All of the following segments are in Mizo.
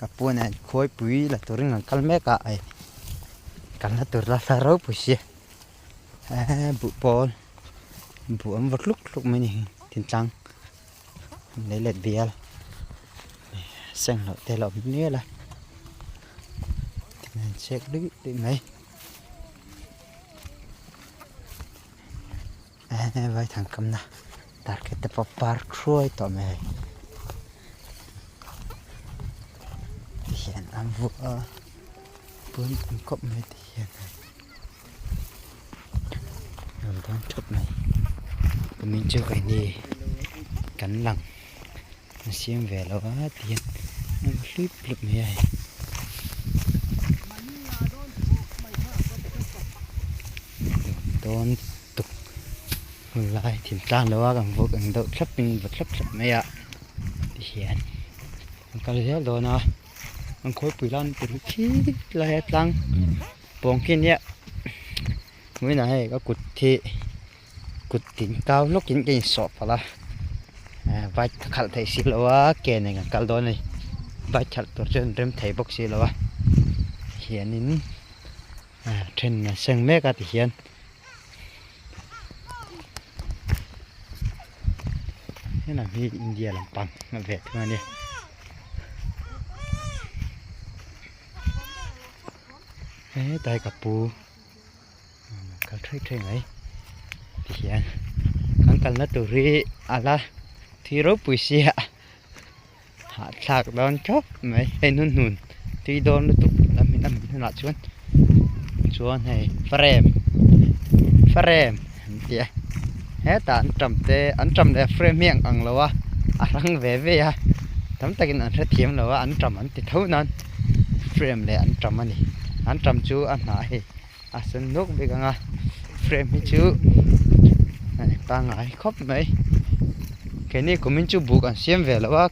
Ka pu nen khuaipui la turin an kal mek a hei kalna tur la hla ropui sia eee buh pawl buh an vaw hluk hluk mai a ni thingtlang lei let bial seng loh te a awm nual a an chek luih luih mai eee vaithang kamna tarkhet te pawh par thruai tawh mai hei tihian an vuah a pawn an kawp mai tihian hei rawn dawn thawt mai kumin chu keini kan lang a siam ve lo a tihian an hlip hlip mai a hei. Dawn tuk hun lai thil tlang lo a kan vawk ang deuh thlap in va thlap thlap mai a tihian an kal zel dawn a an khawipui lan tur hi khit lai a tlang pawng khi ania vawiinah hei ka kut hi kut tin kau hlawk in ka insawh palh a bike ka khalh theih si lo a ke nen kan kal dawn a ni bike khalh tur chuan rem thei bawk si lo a hianin. Then a seng mek a ti hian helam hi India lampang a ve thung a ni hetlai ka pu kal thui thui mai ti hian kan kalna tur hi a la thui ropui sia Hahthlak dawn thawp mai hei hnuhnun tui dawn lutuk lam in a hmun hunah chuan chuan hei frame frame an ti a hetah an tam te an tam leh frame hi ang ang lo a a hrang ve ve a tam takin an hrethiam lo a an tam an ti tho nan frame leh an tam a ni an tam chu a hnah hei a sen nuk bik ang a frame hi chu pangngai khawp mai keini kumin chu buk an siam ve lo a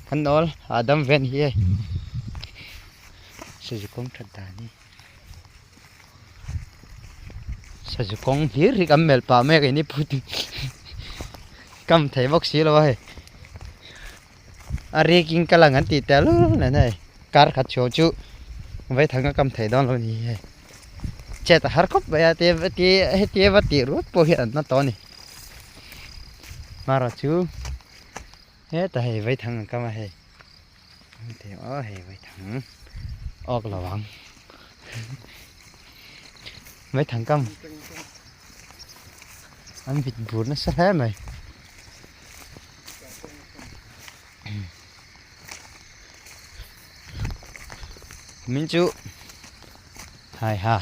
kan awl hahdam ve a ni hi hei sazu kawng that dan hi sazu kawng hlir hi kan melh pah mai a keini put kam thei bawk si lo a hei a rikin ka lang an tih tel nen hei kar khat chhuah chu vaithang a kam thei dawn lo ni hei chet a har khawp mai a ti ti heti va tih ruat pawh hi an na tawh a ni mara chu hetah hei vaithang an kam a hei aw hei vaithang awk lo ang vaithang kam an vit bur nasa hle mai. Min chu hai ha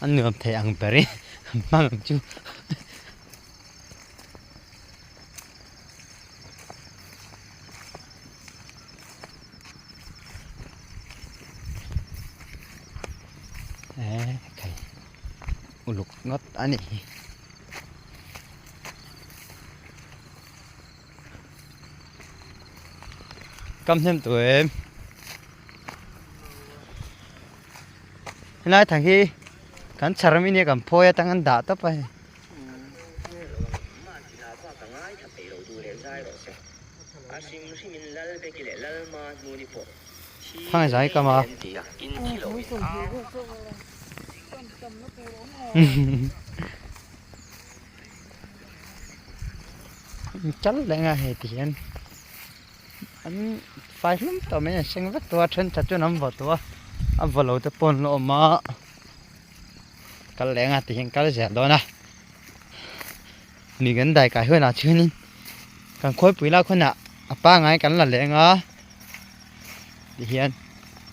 a nuam thei ang ber in hmang ang chu e khai uluk ngawt a ni. Kam hnem tawh em helai thang hi kan chhar ami nia kan phawi atang an dah tawp a hei. Thang zai kam a. Chal leh nga hei ti hian an fai hlum tawh mai an seng vek tawh a thenkhat chuan an vaw tawh a a vaw lo te pawh an la awm a kal leh nga ti hian kal zel dawn a mi kan dai kai hunah chuanin kan khawipui lak hunah a pangngai kan la leh anga ti hian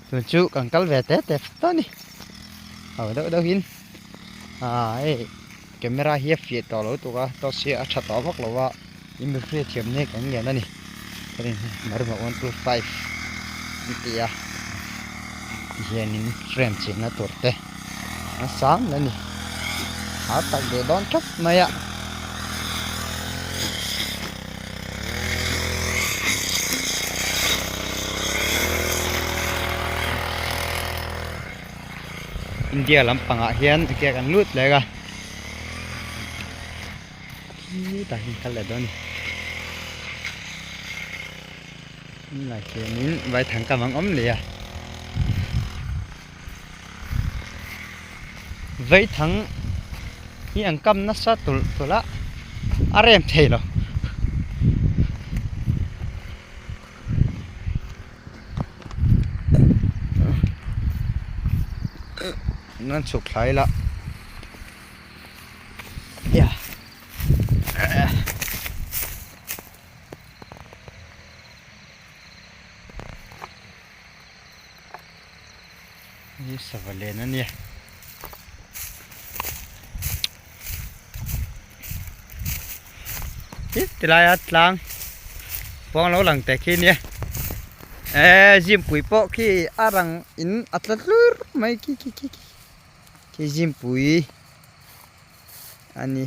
tun chu kan kal ve te te fat a ni ho deuh deuh in ah hei camera hi a fiah tawh lo tuk a torch hi a tha tawh vak lo a in mi hriatthiam nek kan ngen a ni marma 125 an ti a ti hianin frame chenna tur te a sang hle a ni a tak duh dawn thap mai a. India lampangah hian enge kan lut leh a khitah hian kal leh dawn a ni. Tunlai khianin vaithang kam ang awm leh a. Vaithang hi an kam nasa tulh tulh a, a rem thei lo. Nan chhuk thlai la. Hi sava len a nia. Hi tilaia tlang pawng lo lang teh khi nia. Eee zimpui pawh khi a rang in a tla tlur mai khi khi khi khi zimpui a ni.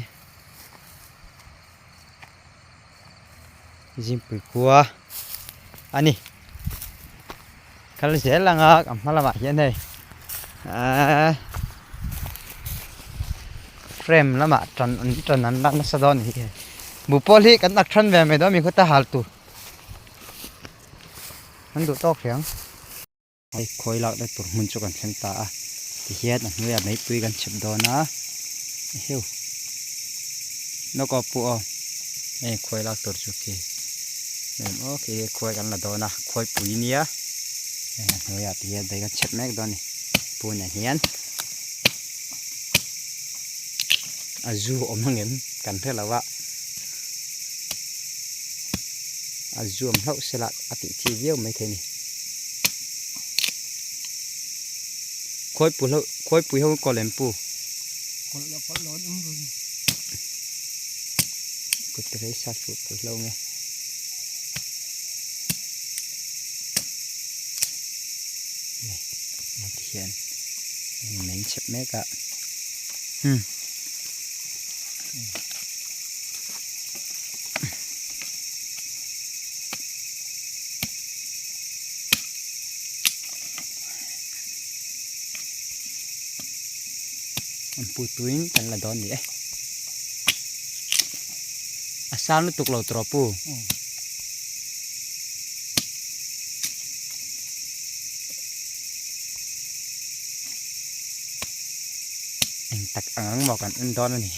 Zingpui khua a ni. Kal zel anga ka hma lamah hian hei ahh frame lamah tan an tan an lak nasa dawn a ni hi. Buhpawl hi kan ak than ve mai dawn mi khaw ta hal tur an duh tawk hle ang. Hei khawi lakna tur hmun chu kan thleng ta a tihian a hnuaiah meipui kan chhep dawn a eheu nawk aw pu aw hei khawi lak tur chu khi em aw khi khawi kan la dawn a khawi pui nia hei a hnuaiah tihian mei kan chhep mek dawn a ni pu nen hian a zu awm angem kan hre lo a a zu awm hlauh sela a tih chi viau maithei a ni. Khawi pu hlauh khawi pui ho kaw lem pu. Kawlh lo kawlh lo an awm reng. Kut te hi sat fuh pui hlauh nge. Ti hian mei chep mek a. Hmm. An put tuin kan la dawn ni e. A sang lutuk lo tawh pu. Eng tak ang ang maw kan en dawn a ni.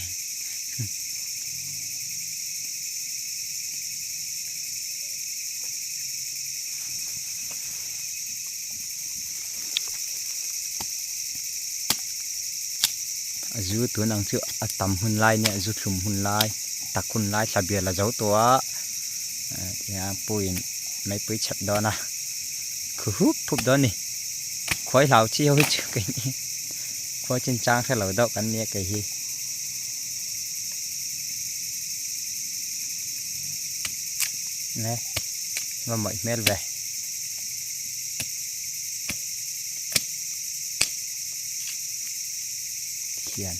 A zu tun ang chu a tam hun lai nia zu thlum hun lai tak hun lai thla bial a zo tawh a tihian puiin meipui chhep dawn a khu hup hup dawn a ni khuai hlau chi ho hi chu kei ni khuai chinchang hre lo deuh kan nia kei hi. Nge va mawih hmel ve. Hian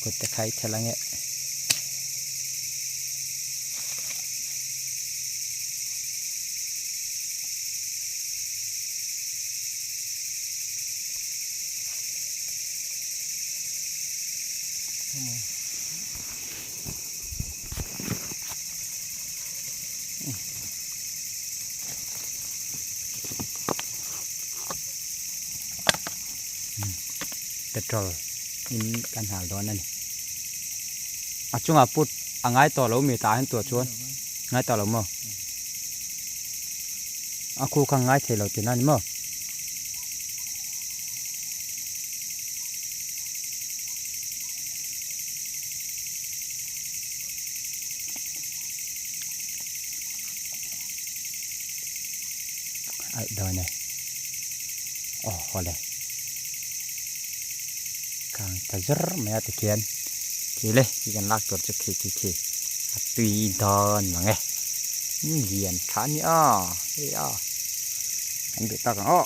kut te khai thel ange. Petrol in kan hal dawn a ni a chungah put a ngai tawh lo mi tah hian tuah chuan ngai tawh lo maw a khu kha ngai thei lo tihna a ni maw. Aih dawn e aw hawle kang ta zar mai a tikhian khi le khi kan lak tur chu khi khi khi a tui dawn mang e lian tha a ni a hei a kan duh tak ang aw.